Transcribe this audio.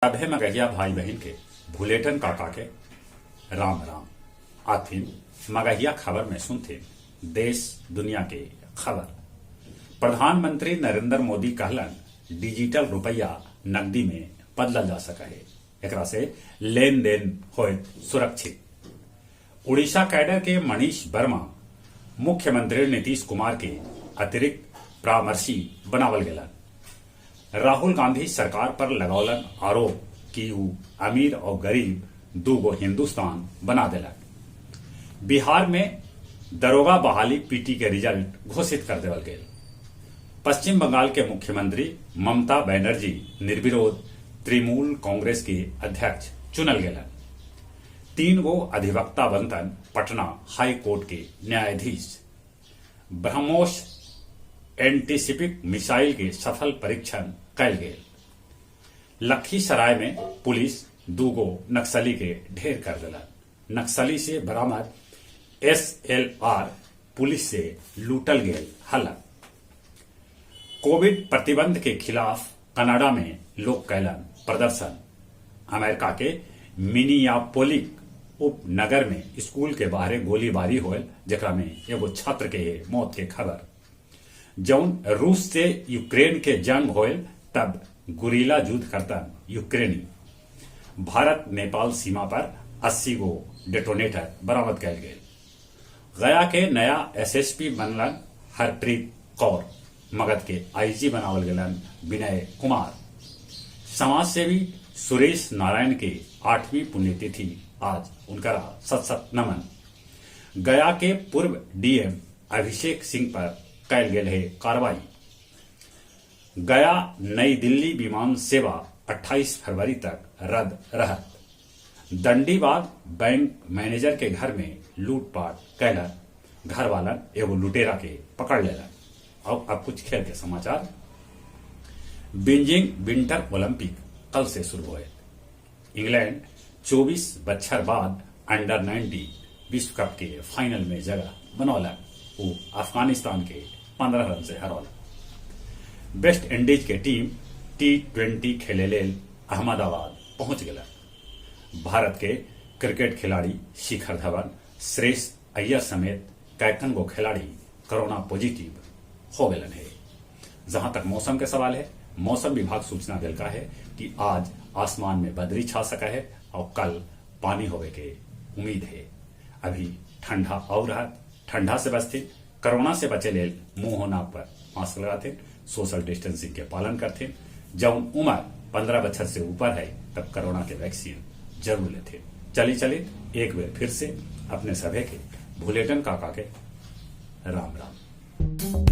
सभे मगहिया भाई बहिन के भुलेटन काका के राम राम। आथिन मगहिया खबर में सुनथिन देश दुनिया के खबर। प्रधानमंत्री नरेंद्र मोदी कहलन डिजिटल रुपया नकदी में बदलल जा सक हे, एकरा से लेन देन होयत सुरक्षित। उड़ीसा कैडर के मनीष वर्मा मुख्यमंत्री नीतीश कुमार के अतिरिक्त परामर्शी बनावल गेलन। राहुल गांधी सरकार पर लगौलन आरोप कि ऊ अमीर और गरीब दूगो हिंदुस्तान बना देलक। बिहार में दरोगा बहाली पीटी के रिजल्ट घोषित कर देवल गेल। पश्चिम बंगाल के मुख्यमंत्री ममता बनर्जी निर्विरोध तृणमूल कांग्रेस के अध्यक्ष चुनल गेलन। 3 गो अधिवक्ता बनतन पटना हाई कोर्ट के न्यायाधीश। ब्रह्मोस एंटीसिपिक मिसाइल के सफल परीक्षण कैल गेल। लखीसराय में पुलिस 2 गो नक्सली के ढेर कर देलक। नक्सली से बरामद एसएलआर पुलिस से लूटल गेल हलक। कोविड प्रतिबंध के खिलाफ कनाडा में लोग कैलन प्रदर्शन। अमेरिका के मिनियापोलिस उपनगर में स्कूल के बाहर गोलीबारी होल, जेकरा में एगो छात्र के मौत के खबर। जौन रूस से यूक्रेन के जंग होल तब गुरिल्ला युद्ध करतन यूक्रेनी। भारत नेपाल सीमा पर 80 गो डेटोनेटर बरामद कैल गेल। गया के नया एसएसपी बनलन हरप्रीत कौर। मगध के आईजी बनावल गेलन विनय कुमार। समाजसेवी सुरेश नारायण के 8वीं पुण्यतिथि आज, उनका सत सत नमन। गया के पूर्व डीएम अभिषेक सिंह पर कैल गेल है कार्रवाई। गया नई दिल्ली विमान सेवा 28 फरवरी तक रद्द रहत। दंडीबाग बैंक मैनेजर के घर में लूटपाट कैलन, घर वालन एगो लुटेरा के पकड़ लेलन। और अब कुछ खेल के समाचार। बीजिंग विंटर ओलंपिक कल से शुरू हुए। इंग्लैंड 24 बच्छर बाद अंडर 19 विश्व कप के फाइनल में जगह बनौलक। वो अफगानिस्तान के 15 रन से हरौलक। वेस्ट इंडीज के टीम T20 खेले लेल अहमदाबाद पहुंच गया। भारत के क्रिकेट खिलाड़ी शिखर धवन, श्रेयस अय्यर समेत कैकन गो खिलाड़ी कोरोना पॉजिटिव हो गए है। जहां तक मौसम के सवाल है, मौसम विभाग सूचना दिलका है कि आज आसमान में बदरी छा सका है और कल पानी होवे के उम्मीद है। अभी ठंडा और रहा, ठंडा से बचते, कोरोना से बचे लेल मुंह नाक पर मास्क लगाते, सोशल डिस्टेंसिंग के पालन करते। जब उम्र 15 बछर से ऊपर है तब कोरोना के वैक्सीन जरूर लेते। चली चली एक बार फिर से अपने सभे के भुलेटन काका के राम राम।